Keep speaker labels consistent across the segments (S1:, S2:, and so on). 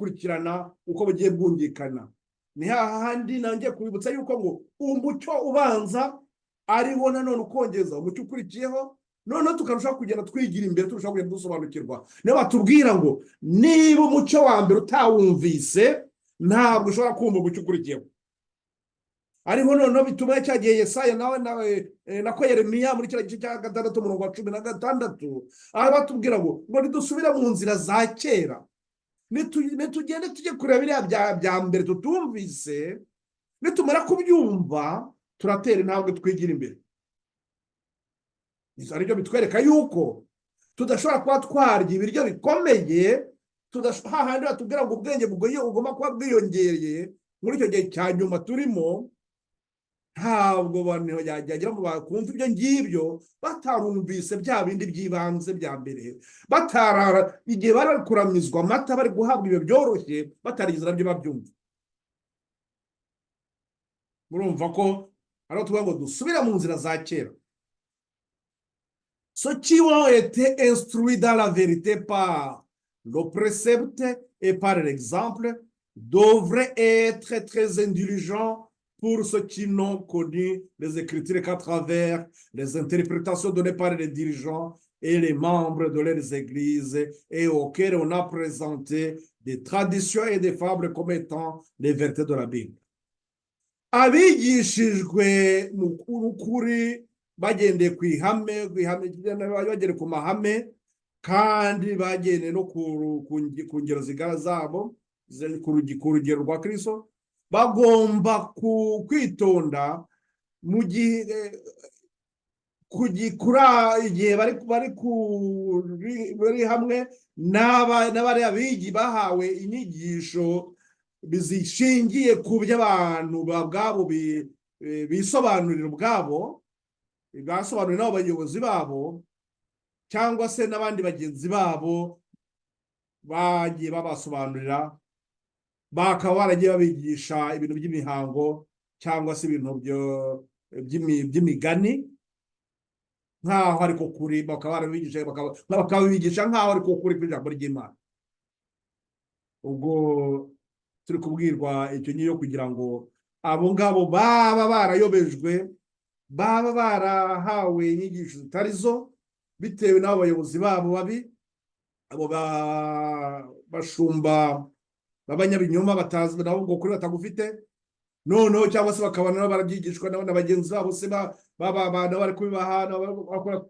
S1: bukurikirana, uko bugiye bwungikana. Ni hahandi nanjye kubibutsa yuko ngo umucyo ubanza ariwo nanone ukongeza umucyo ukurikiyeho, noneho tukarushaho kugenda twigira imbere, turushaho kugenda dusobanukirwa. Niyo batubwira ngo niba umucyo wa mbere utawumvise, ntabwo ushobora kumva umucyo ukurikiyeho. Ariho noneho bituma cya gihe Yesaya nawe, nako Yeremiya, muri kiriya gice cya 6, umurongo wa 16, aho batubwira ngo nidusubire mu nzira za kera, nitugende tujye kureba biriya bya mbere tutumvise, nitumara kubyumva turatera intambwe twigira imbere. Aribyo bitwereka yuko tudashobora kuba twarya ibiryo bikomeye, hahandi batubwira ngo ubwenge bugomba kuba bwiyongereye muri icyo gihe cya nyuma turimo. Ntabwo abantu yagira ngo bakumva ibyo ngibyo batarumvise bya bindi by'ibanze bya mbere, batarara igihe bari bari kuramizwa amata, bari guhabwa ibyo byoroshye, batarigeze nabyo babyumva. Murumva ko ariho tuvuga ngo dusubire mu nzira za kera. Ceux qui ont été instruits dans la vérité par le précepte et par l'exemple devraient être très indulgents pour ceux qui n'ont connu les Écritures qu'à travers les interprétations données par les dirigeants et les membres de leurs églises et auxquels on a présenté des traditions et des fables comme étant les vérités de la Bible. Abigishijwe mu kuri bagendeye ku ihame, bagendeye ku mahame, kandi bagendeye no ku ngero zigara zabo, ku rugero rwa Kristo, bagomba kwitonda mu gihe igihe bari hamwe n'abariya bigi bahawe inyigisho zishingiye ku byo abantu ubwabo bisobanurira ubwabo, basobanuriwe n'abo bayobozi babo cyangwa se n'abandi bagenzi babo bagiye babasobanurira, bakaba baragiye babigisha ibintu by'imihango cyangwa se ibintu by'imigani nk'aho ariko kuri, bakaba barabigisha bakabigisha nk'aho ariko kuri kw'ijambo ry'Imana. Ubwo turi kubwirwa icyo ngiyo kugira ngo abo ngabo baba barayobejwe, baba barahawe inyigisho zitari zo bitewe n'abo bayobozi babo babi, abo bashumba b'abanyabinyoma batazi nabo ngo kuri batagufite noneho, cyangwa se bakaba nabo barabyigishwa na bagenzi babo se baba bari kubibaha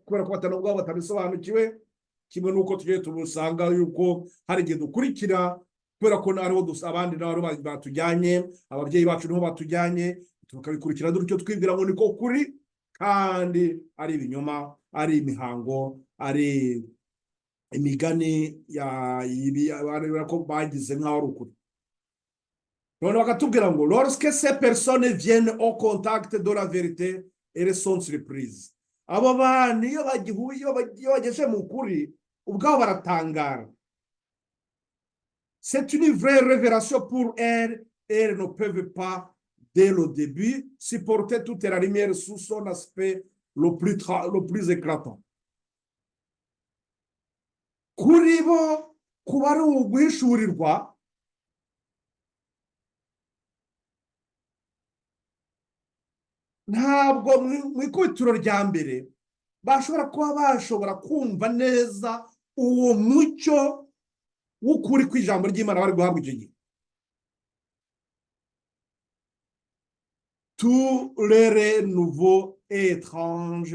S1: kubera ko batana ubwabo batabisobanukiwe. Kimwe n'uko tugiye tubusanga yuko hari igihe dukurikira kubera ko ariho abandi nabo batujyanye, ababyeyi bacu niho batujyanye, tukabikurikira dutyo twibwira ngo niko kuri, kandi ari ibinyoma, ari imihango, ari imigani ko bagize nk'aho ari ukuri. None bakatubwira ngo lorsque ces personnes viennent au contact de la vérité, elles sont surprises. Abo bantu iyo bagihuye, iyo bageze mu kuri, ubwabo baratangara. C'est une vraie révélation pour elles. Elles ne peuvent pas dès le début supporter toute la lumière sous son aspect le plus éclatant. Kuri bo kuba ari uguhishurirwa. Ntabwo mu ikubitiro rya mbere bashobora kuba bashobora kumva neza uwo mucyo w'ukuri kw'ijambo ry'Imana bari guhabwa icyo gihe. Tout leur est nouveau et étrange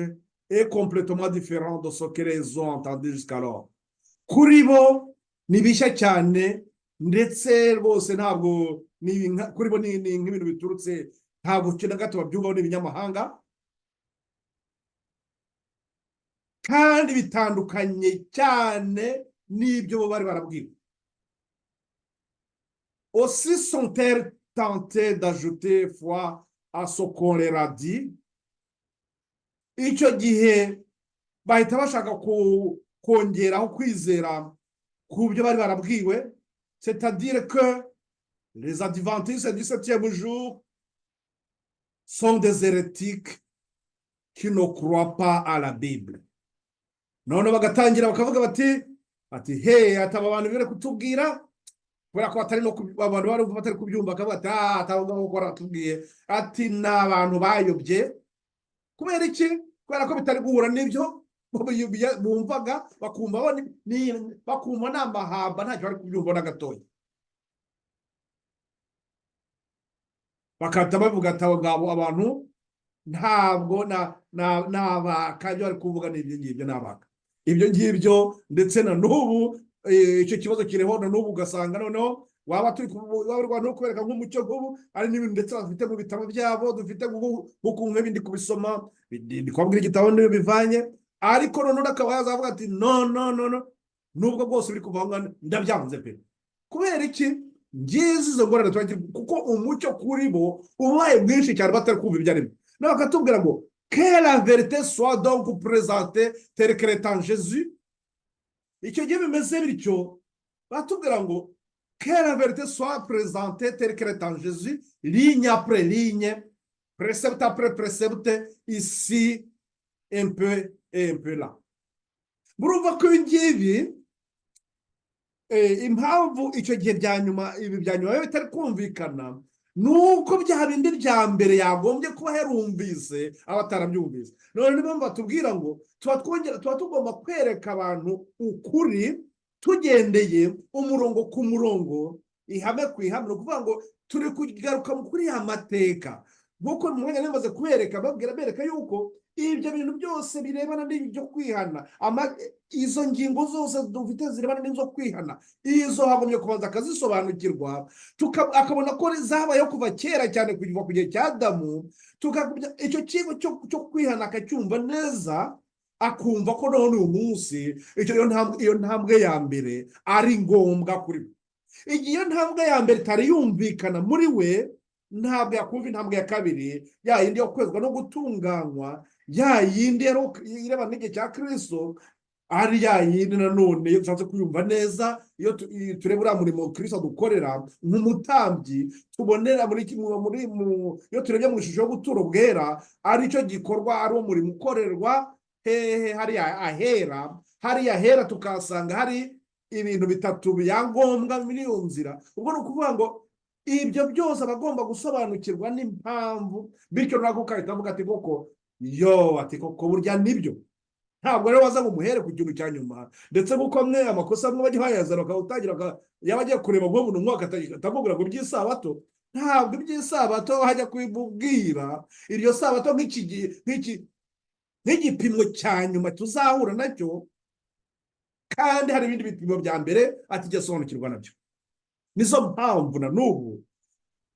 S1: et complètement différent de ce qu'ils ont entendu jusqu'alors. Kuri bo ni bishya cyane, ndetse rwose ntabwo kuri bo ni nk'ibintu biturutse, ntabwo na gato babyumvaho, ni ibinyamahanga kandi bitandukanye cyane n'ibyo bo bari barabwiwe. Aussi sont-elles tentées d'ajouter foi à ce qu'on leur a dit. Icyo gihe bahita bashaka kongeraho kwizera ku byo bari barabwiwe, c'est-à-dire que les adventistes du septième jour sont des hérétiques qui ne croient pas à la Bible. None bagatangira bakavuga bati he, ataba abantu bari kutubwira Kubera ko batari no abantu bari batari kubyumva, bakavuga ati: "Ah, atavuga ko baratubwiye," ati: "Ni abantu bayobye." Kubera iki? Kubera ko bitari guhura n'ibyo bumvaga, bakumva bakumva ni amahamba, ntacyo bari kubyumva na gatoya. Bagahita bavuga ati: "Abo ngabo abantu ntabwo ni abaka, ibyo bari kuvuga ni ibyo ngibyo, ni abaka ibyo ngibyo." Ndetse na n'ubu icyo kibazo kiriho na n'ubu, ugasanga noneho waba turi waba no kubereka nk'umucyo nk'ubu, ari n'ibintu ndetse bafite mu bitabo byabo dufite, nk'uku nk'ibi ndi kubisoma, ndi kubabwira igitabo niyo bivanye. Ariko noneho akaba yazavuga ati: "No, no, no, no, nubwo bwose biri kuva aho ngaho, ndabyanze pe." Kubera iki? Ngizi izo ngorane twagira, kuko umucyo kuri bo ubaye mwinshi cyane, batari kumva ibyo arimo. Nawe bakatubwira ngo: "Que la vérité soit donc présentée telle qu'elle est en Jésus." Icyo gihe bimeze bityo, batubwira ngo: "Que la vérité soit présentée telle qu'elle est en Jésus, ligne après ligne, précepte après précepte, ici un peu et un peu là." Murumva ko ibi ngibi, impamvu icyo gihe bya nyuma, ibi bya nyuma biba bitari kumvikana, ni uko bya bindi bya mbere yagombye kuba yarumvise aba atarabyumvise. None niyo mpamvu batubwira ngo tuba twongera, tuba tugomba kwereka abantu ukuri tugendeye umurongo ku murongo, ihame ku ihame. Ni ukuvuga ngo turi kugaruka kuri ya mateka, nk'uko mu mwanya nari kubereka, babwira, bereka yuko ibyo bintu byose birebana n'ibyo kwihana, izo ngingo zose dufite zirebana n'izo kwihana, izo hagombye kubanza akazisobanukirwa, akabona ko zabayeho kuva kera cyane, kuva ku gihe cya Adamu. Icyo kigo cyo kwihana akacyumva neza, akumva ko none uyu munsi iyo ntambwe ya mbere ari ngombwa kuri we. Igihe iyo ntambwe ya mbere itari yumvikana muri we, ntabwo yakumva intambwe ya kabiri, ya yindi yo kwezwa no gutunganywa, ya yindi irebana n'igihe cya Kirisito, ari ya yindi nanone iyo dushatse kuyumva neza, iyo tureba uriya murimo Kirisito adukorera nk'umutambyi, tubonera muri iyo turebye mu ishusho y'ubuturo bwera, aricyo gikorwa, ari uwo murimo ukorerwa hehe? Hariya ahera. Hariya ahera tukahasanga hari ibintu bitatu bya ngombwa muri iyo nzira. Ubwo ni ukuvuga ngo ibyo byose aba agomba gusobanukirwa n'impamvu, bityo ntabwo ukahita avuga ati: "Koko yo," ati: "Koko burya nibyo." Ntabwo rero waza ngo umuhere ku kintu cya nyuma. Ndetse nk'uko amwe amakosa amwe bajya bayazana, bakawutangira, yaba agiye kureba nk'ubu umwaka, atamubwira ngo iby'isabato, ntabwo iby'isabato hajya kubibwira iryo sabato nk'igipimo cya nyuma tuzahura nacyo, kandi hari ibindi bipimo bya mbere atijya asobanukirwa nabyo. Nizo mpamvu na n'ubu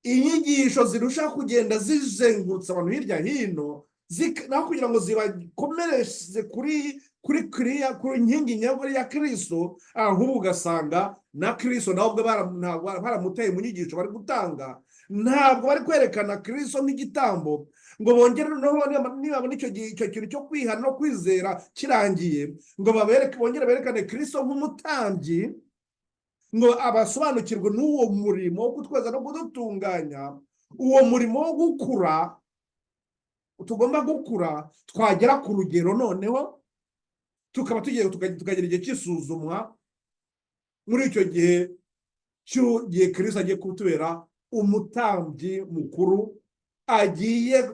S1: inyigisho zirushaho kugenda zizengurutsa abantu hirya hino, naho kugira ngo zibakomereze kuri kiriya, kuri nkingi nyakuri ya Kirisito. Ahubwo ugasanga na Kirisito nawe ubwe baramuteye mu nyigisho bari gutanga. Ntabwo bari kwerekana Kirisito nk'igitambo, ngo bongere noneho nibabona icyo kintu cyo kwihana no kwizera kirangiye, ngo babereke, bongere berekane Kirisito nk'umutambyi, ngo abasobanukirwe n'uwo murimo wo kutweza no kudutunganya, uwo murimo wo gukura tugomba gukura, twagera ku rugero noneho tukaba tugiye tukagira igihe cy'isuzumwa. Muri icyo gihe cy'igihe Kirisito agiye kutubera umutambyi mukuru, agiye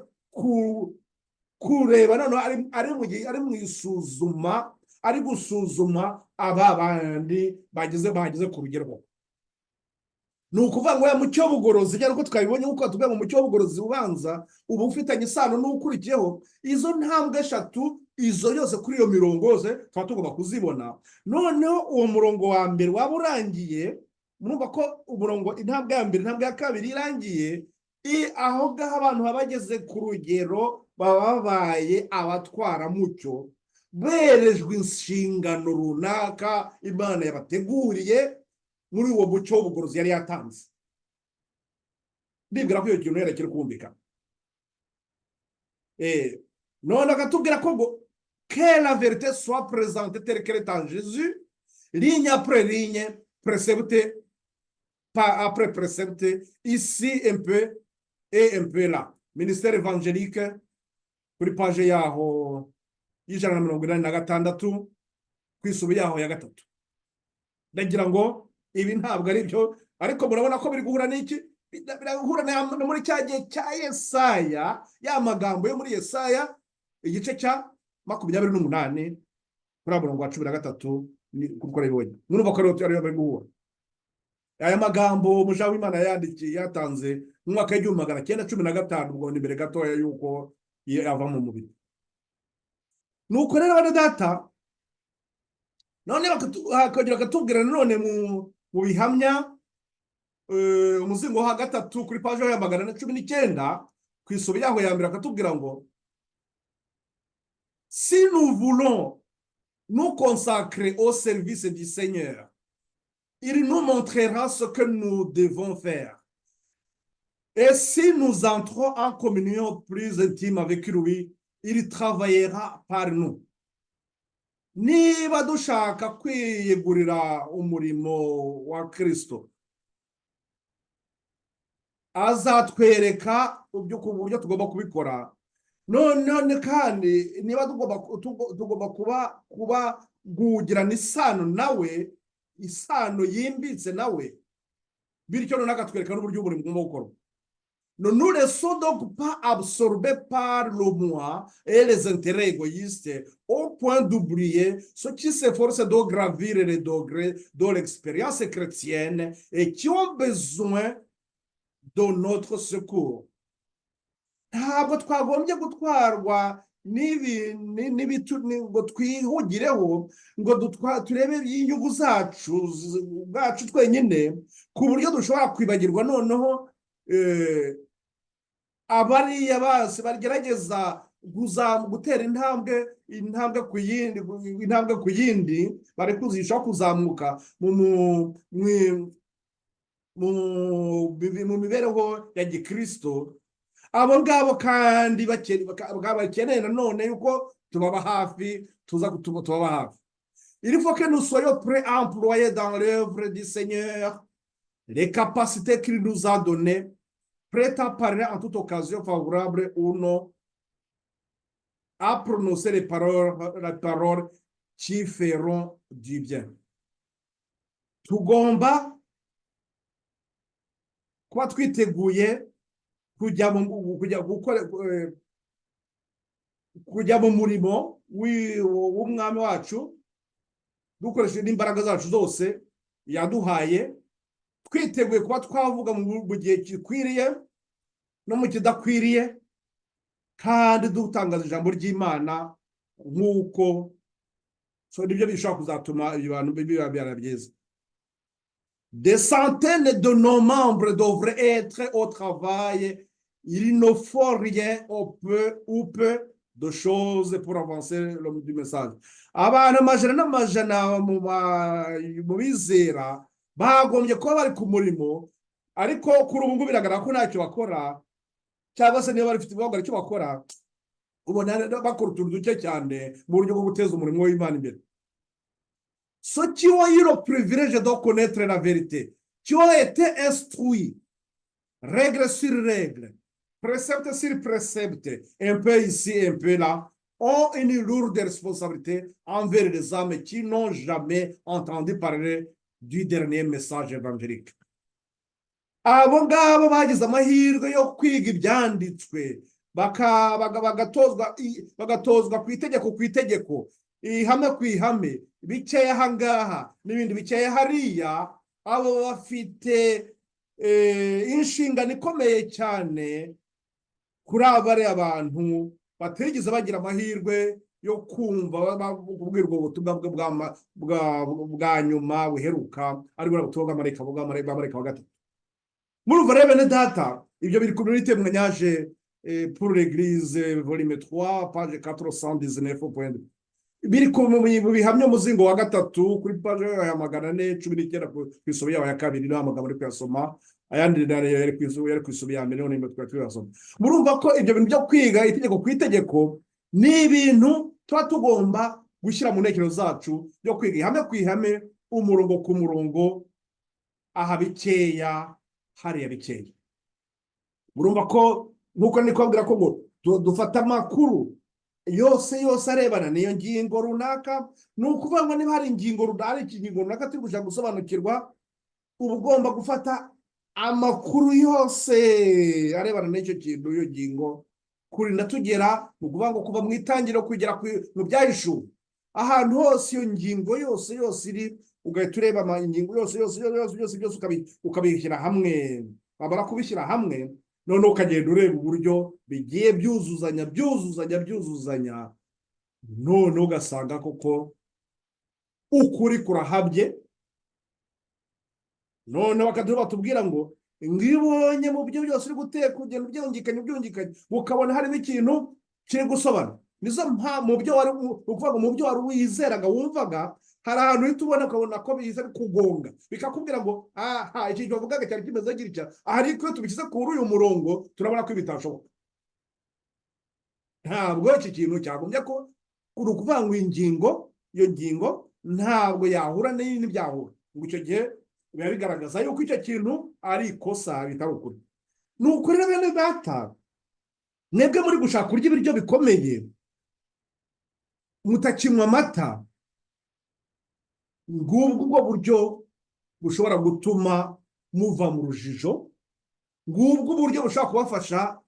S1: kureba noneho ari mu gihe ari mu isuzuma, ari gusuzuma aba bandi bageze ku rugero. Ni ukuvuga ngo mucyo w'ubugorozi, cyangwa uko twabibonye, nk'uko batubwira ngo umucyo w'ubugorozi ubanza uba ufitanye isano n'ukurikiyeho. Izo ntambwe eshatu, izo yose kuri iyo mirongo yose tuba tugomba kuzibona. Noneho uwo murongo wa mbere waba urangiye, murumva ko umurongo, intambwe ya mbere, intambwe ya kabiri irangiye, aho ngaho abantu baba bageze ku rugero, baba babaye abatwaramucyo, berejwe inshingano runaka Imana yabateguriye muri uwo mucyo w'ubugorozi yari yatanze. Ndibwira ko iyo kintu yari kiri kumvikana. None akatubwira ko ngo: "Que la vérité soit présentée telle qu'elle est en Jésus, ligne après ligne, précepte pas après précepte, ici un peu et un peu là." Ministère évangélique, kuri page yaho y'186, ku isubi yaho ya gatatu. Ndagira ngo ibi ntabwo ari byo. Ariko murabona ko biri guhura n'iki? Birahura no muri cya gihe cya Yesaya, ya magambo yo muri Yesaya igice cya 28 kuri murongo wa 13, kuko arabibonye. Murumva ko ariyo bari guhura. Aya magambo umuja w'Imana yayandikiye, yatanze mu mwaka w'1915, ubwo ni mbere gatoya y'uko ava mu mubiri. Nuko rero, bene data, none bakongera bakatubwira nanone mu Bihamya, umuzingo wa gatatu, kuri paji ya 419, ku isubi yaho ya mbere, akatubwira ngo: "Si nous voulons nous consacrer au service du Seigneur, il nous montrera ce que nous devons faire. Et si nous entrons en communion plus intime avec lui, il travaillera par nous." Niba dushaka kwiyegurira umurimo wa Kristo, azatwereka uburyo tugomba kubikora. None kandi niba tugomba kuba kugirana isano nawe, isano yimbitse nawe, bityo noneho akatwereka n'uburyo umurimo ugomba gukorwa. Ne nous laissons donc pas absorber par le moi et les intérêts égoïstes au point d'oublier ceux qui s'efforcent de gravir les degrés de l'expérience chrétienne et qui ont besoin de notre secours. Ntabwo twagombye gutwarwa ngo twihugireho, ngo turebe inyungu zacu bwacu twenyine, ku buryo dushobora kwibagirwa noneho abariya bose bagerageza gutera intambwe, intambwe ku yindi, intambwe ku yindi, bari kuzishaho kuzamuka mu mibereho ya gikristo. Abo ngabo kandi bakeneye nanone yuko tubaba hafi, tuza tubaba hafi. Il faut que nous soyons prêts à employer dans l'œuvre du Seigneur les capacités qu'il nous a données, prêts à parler en toute occasion, favorable ou non, à prononcer les paroles qui feront du bien. Tugomba kuba twiteguye kujya gukora, kujya mu murimo w'Umwami wacu, dukoresheje n'imbaraga zacu zose yaduhaye, twiteguye kuba twavuga mu gihe gikwiriye no mu kidakwiriye, kandi dutangaza ijambo ry'Imana nk'uko. So nibyo bishobora kuzatuma ibyo bantu biba byara byiza. Des centaines de nos membres devraient être au travail. Il ne faut rien ou peu de choses pour avancer le du message. Abantu amajana n'amajana mu bizera bagombye kuba bari ku murimo, ariko kuri ubu ngubu biragaragara ko ntacyo bakora, cyangwa se niba bafite bakora icyo bakora, ubona bakora utuntu duke cyane mu buryo bwo guteza umurimo w'Imana imbere. Ceux qui ont eu le privilège de connaître la vérité, qui ont été instruits, règle sur règle, précepte sur précepte, un peu ici, un peu là, ont une lourde responsabilité envers les âmes qui n'ont jamais entendu parler du dernier message évangélique. Abo ngabo bagize amahirwe yo kwiga Ibyanditswe, bagatozwa ku itegeko ku itegeko, ihame ku ihame, bikeya aha ngaha n'ibindi bikeya hariya, abo bafite inshingano ikomeye cyane kuri aba bantu batigeze bagira amahirwe yo kumva, kubwirwa ubutumwa bwa nyuma buheruka, aribwo butumwa bwa marayika wa gatatu. Murumva rero, bene data, ibyo biri kuri Témoignage pour l'Église, volume 3, page 419. Biri mu Bihamya, umuzingo wa gatatu, kuri page ya 419, ku isubi yaho ya kabiri. Niho amagambo ari kuyasoma, ayandi yari ku isubi ya mbere, none twari tuyasoma. Murumva ko ibyo bintu byo kwiga itegeko ku itegeko ni ibintu tuba tugomba gushyira mu ntekerezo zacu, byo kwiga ihame ku ihame, umurongo ku murongo, aha bikeya, hariya bikeya. Murumva ko nk'uko ndi kubabwira ko ngo dufata amakuru yose yose arebana n'iyo ngingo runaka. Ni ukuvuga ngo niba hari ingingo runaka, hari ingingo runaka turi gushaka gusobanukirwa. Uba ugomba gufata amakuru yose arebana n'icyo kintu, iyo ngingo, kurinda tugera, ni ukuvuga ngo kuva mu itangiriro kugera mu Byahishuwe, ahantu hose iyo ngingo yose yose iri, ugahita ureba ingingo yose yose yose yose byose, ukabishyira hamwe. Wamara kubishyira hamwe, noneho ukagenda ureba uburyo bigiye byuzuzanya, byuzuzanya, byuzuzanya, noneho ugasanga koko ukuri kurahabye. Noneho bakaduha, batubwira ngo iyo ubonye mu byo byose uri guteka, ugenda ubyungikanya, ubyungikanya, ukabona harimo ikintu kiri gusobana, nizo mu byo wari, ni ukuvuga ngo mu byo wari wizeraga, wumvaga, hari ahantu uhita ubona, ukabona ko biza bikugonga, bikakubwira ngo aha iki wavugaga cyari kimeze gutya aha, ariko iyo tubishyize kuri uyu murongo turabona ko ibi bitashoboka. Ntabwo iki kintu cyagombye ko, ni ukuvuga ngo ingingo, iyo ngingo ntabwo yahura n'iyindi byahura. Ngo icyo gihe biba bigaragaza yuko icyo kintu ari ikosa, bitari ukuri. Ni ukuri rero, bene data, mwebwe muri gushaka kurya ibiryo bikomeye, mutakinywa amata, ngubwo ubwo buryo bushobora gutuma muva mu rujijo, ngubwo uburyo bushobora kubafasha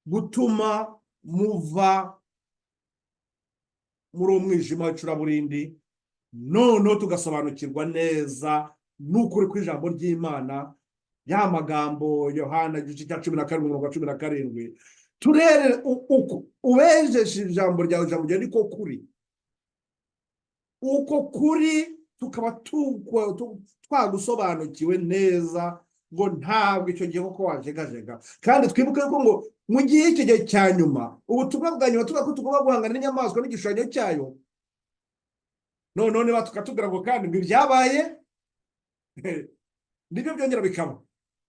S1: gutuma muva muri uwo mwijima w'icuraburindi, noneho tugasobanukirwa neza n'ukuri kw'ijambo ry'Imana, ya magambo Yohana igice cya 17, umurongo wa 17: "Turere ubejeshe ijambo ryawe, ijambo ryawe niko kuri." Uko kuri tukaba twagusobanukiwe neza, ngo ntabwo icyo gihe koko wajegajega. Kandi twibuke ko ngo mu gihe, icyo gihe cya nyuma, ubutumwa bwa nyuma, tuvuga ko tugomba guhangana n'inyamaswa n'igishushanyo cyayo. Noneho niba tukatubwira ngo kandi ngo ibyabaye nibyo byongera bikaba,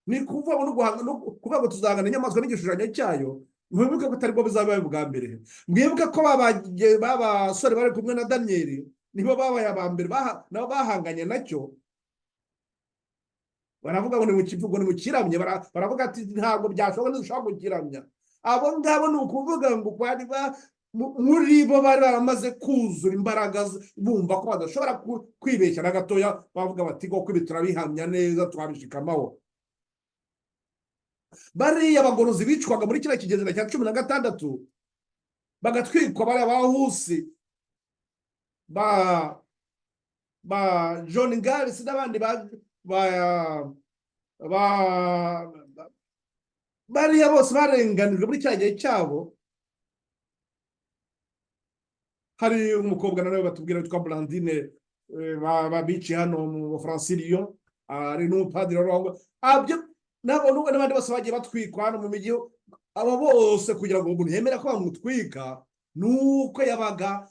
S1: ni kuvuga ngo no guhanga, no kuvuga ngo tuzahangana n'inyamaswa n'igishushanyo cyayo. Mwibuke ko atari bwo bizaba bwa mbere. Mwibuke ko ba basore bari kumwe na Daniyeli nibo babaye aba mbere, nabo bahanganye nacyo. Baravuga ngo nimukivugo, nimukiramye. Baravuga ati: "Ntabwo byashoboka, ntidushobora kukiramya." Abo ngabo, ni ukuvuga ngo bari muri bo bari baramaze kuzura imbaraga, bumva ko badashobora kwibeshya na gatoya. Bavuga bati: "Koko ibi turabihamya neza, twabishikamaho." Bariya bagorozi bicwaga muri kiriya kigereranyo cya 16, bagatwikwa, bariya ba Husi, ba John Garris n'abandi, ba bariya bose barenganijwe muri cya gihe cyabo. Hari umukobwa nawe batubwira witwa Blandine, biciye hano mu Bufaransa, Lyon, hari n'umupadiri wari aho. N'abandi bose bagiye batwikwa hano mu mijyi. Abo bose, kugira ngo umuntu yemere ko bamutwika, ni uko yabaga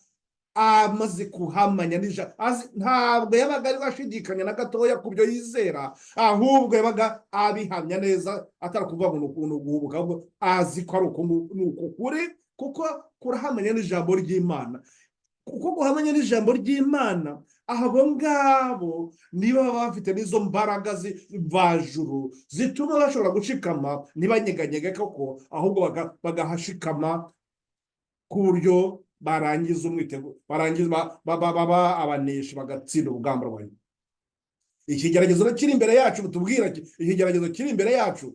S1: amaze kuhamanya, ntabwo yabaga ari ashidikanya na gatoya ku byo yizera, ahubwo yabaga abihamya neza, atari ukuvuga ngo ni ukuntu guhubuka, ahubwo azi ko ari uko ni uko kuri, kuko kurahamanya n'ijambo ry'Imana. Kuko guhamanya n'ijambo ry'Imana, abo ngabo nibo baba bafite n'izo mbaraga mvajuru zituma bashobora gushikama, ntibanyeganyege koko, ahubwo bagahashikama ku buryo barangiza umwitego, barangiza baba abaneshi, bagatsinda urugamba rwayo. Ikigeragezo kiri imbere yacu, tubwira ikigeragezo kiri imbere yacu,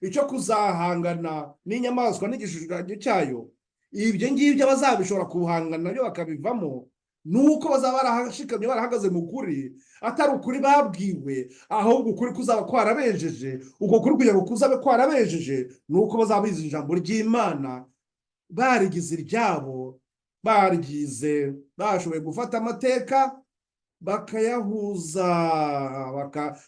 S1: icyo kuzahangana n'inyamaswa n'igishushanyo cyayo, ibyo ngibyo bazabishobora kuhangana nabyo bakabivamo, ni uko bazaba barahashikamye, barahagaze mu kuri, atari ukuri babwiwe, ahubwo ukuri kuzaba kwarabejeje. Uko kuri, kugira ngo kuzabe kwarabejeje, ni uko bazaba bize ijambo ry'Imana, barigize iryabo, baryize, bashoboye gufata amateka bakayahuza,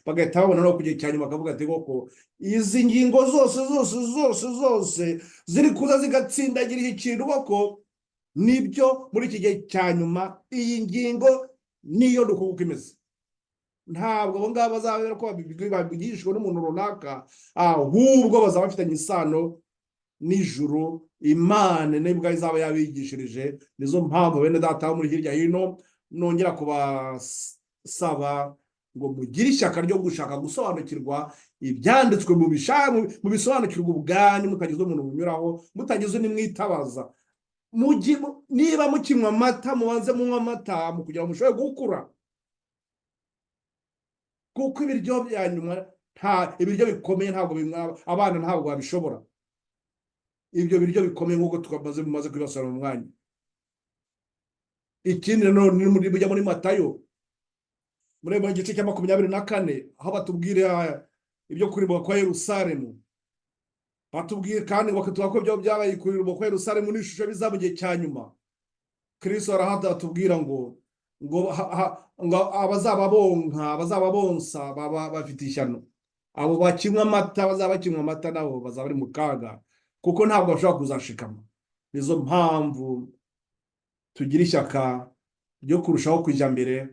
S1: bagahita babona no ku gihe cya nyuma, bakavuga ati: "Koko izi ngingo zose zose zose zose ziri kuza zigatsindagira iki kintu, koko nibyo, muri iki gihe cya nyuma iyi ngingo niyo." Ni uko imeze. Ntabwo abo ngabo bazabera ko babigishwa n'umuntu runaka, ahubwo bazaba bafitanye isano n'ijuru, Imana nibwo izaba yabigishirije. Nizo mpamvu, bene data bo muri hirya hino, nongera kubasaba ngo mugire ishyaka ryo gushaka gusobanukirwa ibyanditswe, mu bisobanukirwa ubwanyu, mutagize umuntu munyuraho, mutagize nimwitabaza. Niba mukinywa amata, mubanze munywa amata kugira ngo mushobore gukura. Kuko ibiryo bya nyuma, nta ibiryo bikomeye, ntabwo abana ntabwo babishobora ibyo biryo bikomeye, nk'uko twamaze mumaze kubibasobanurira mu mwanya. Ikindi nanone ni muri bujya muri Matayo, muri mu gice cya 24, aho batubwira ibyo kurimbuka kwa Yerusalemu. Batubwira kandi bakatubwira ko ibyo byabaye kurimbuka kwa Yerusalemu n'ishusho bizaba mu gihe cya nyuma. Kristo arahata atubwira ngo abazaba bonka, abazaba bonsa baba bafite ishyano. Abo bakinywa amata, bazaba bakinywa amata nabo bazaba bari mu kaga, kuko ntabwo bashobora kuzashikama. Nizo mpamvu tugira ishyaka ryo kurushaho kujya mbere.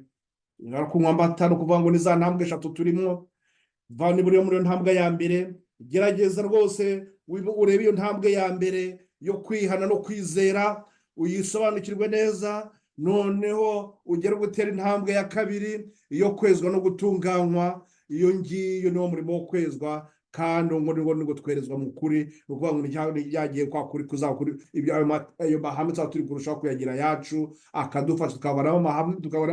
S1: Kunywa amata ni ukuvuga ngo ni za ntambwe eshatu turimo. Va niba uri muri iyo ntambwe ya mbere, gerageza rwose urebe iyo ntambwe ya mbere yo kwihana no kwizera, uyisobanukirwe neza. Noneho ugere gutera intambwe ya kabiri iyo kwezwa no gutunganywa. Iyo ngiyo niwo murimo wo kwezwa, kandi ngo nibwo twerezwa mu kuri. Ni ukuvuga ngo ryagiye kwa kuri kuzaba kuri ibyo, ayo mahame tuzaba turi kurushaho kuyagira yacu, akadufasha tukabonamo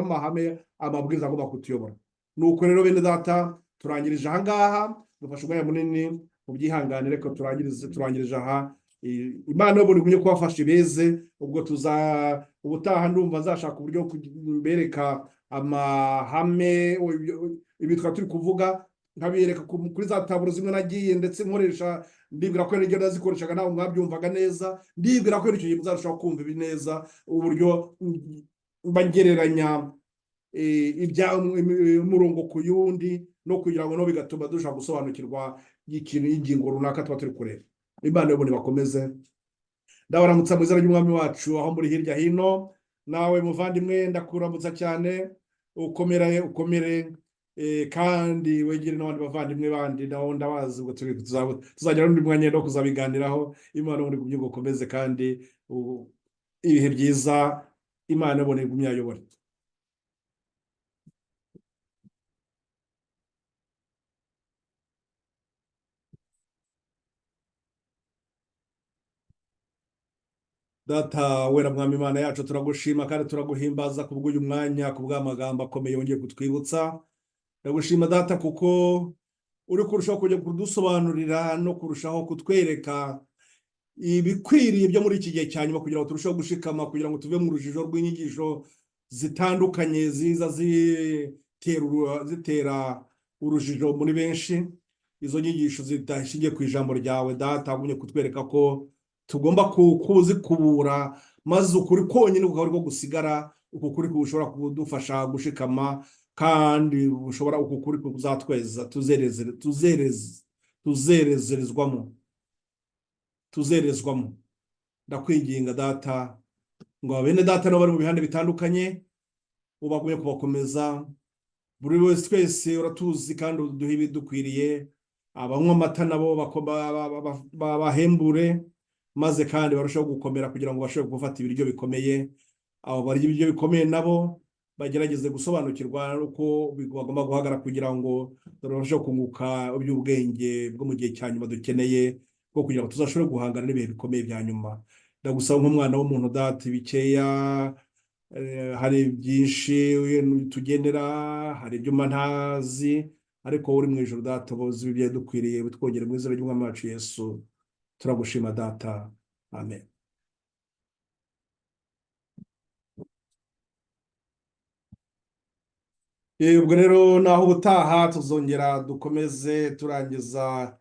S1: amahame, amabwiriza agomba kutuyobora. Nuko rero, bene data, turangirije aha ngaha. Dufashe umwanya munini mu byihangane, reka turangirije aha. Imana y'ubuntu igumye kubafasha ibeze. Ubwo tuza ubutaha, ndumva nzashaka uburyo mbereka amahame, ibi twaba turi kuvuga, nkabereka kuri za taburo zimwe nagiye ndetse nkoresha. Ndibwira ko niryo nazikoreshaga, ntabwo mwabyumvaga neza. Ndibwira ko icyo gihe muzarushaho kumva ibi neza, uburyo mba ngereranya ibya umurongo ku yundi, no kugira ngo no bigatuma dushobora gusobanukirwa ikintu, ingingo runaka tuba turi kureba. Imana y'ubuntu bakomeze. Ndabaramutsa mu izina ry'Umwami wacu aho muri hirya hino. Nawe muvandimwe, ndakuramutsa cyane. Ukomere, ukomere, kandi wegere n'abandi bavandimwe bandi nabo ndabazi. Ubwo tuzagira n'undi mwanya wo kuzabiganiraho. Imana y'ubuntu igumye gukomeze, kandi ibihe byiza. Imana y'ubuntu igumye ayobore. Data wera, Mwami Imana yacu, turagushima kandi turaguhimbaza kubw'uyu mwanya, kubw'amagambo akomeye wongeye kutwibutsa. Ndagushima Data, kuko uri kurushaho kujya kudusobanurira no kurushaho kutwereka ibikwiriye byo muri iki gihe cya nyuma, kugira ngo turusheho gushikama, kugira ngo tuve mu rujijo rw'inyigisho zitandukanye ziza zitera urujijo muri benshi, izo nyigisho zidashingiye ku ijambo ryawe. Data, wagumye kutwereka ko tugomba kuzikubura, maze ukuri konyine kukaba ariko gusigara. Uku kuri gushobora kudufasha gushikama, kandi ushobora uku kuri kuzatweza, tuzerezerezwamo, tuzerezwamo. Ndakwinginga Data ngo bene data nabo bari mu bihande bitandukanye ubagumye kubakomeza. Buri wese, twese uratuzi kandi uduha ibidukwiriye. Abanywa amata nabo bahembure, maze kandi barusheho gukomera kugira ngo bashobore gufata ibiryo bikomeye. Abo barya ibiryo bikomeye nabo bagerageze gusobanukirwa uko bagomba guhagarara, kugira ngo barusheho kunguka iby'ubwenge bwo mu gihe cya nyuma dukeneye, bwo kugira ngo tuzashobore guhangana n'ibihe bikomeye bya nyuma. Ndagusaba nk'umwana w'umuntu Data, bikeya, hari byinshi tugenera, hari ibyo mba ntazi, ariko wowe uri mu ijuru Data uzi ibyo dukwiriye. Bitwongere mu izina ry'Umwami wacu Yesu. Turagushima Data, amen. Ubwo rero naho ubutaha tuzongera dukomeze turangiza.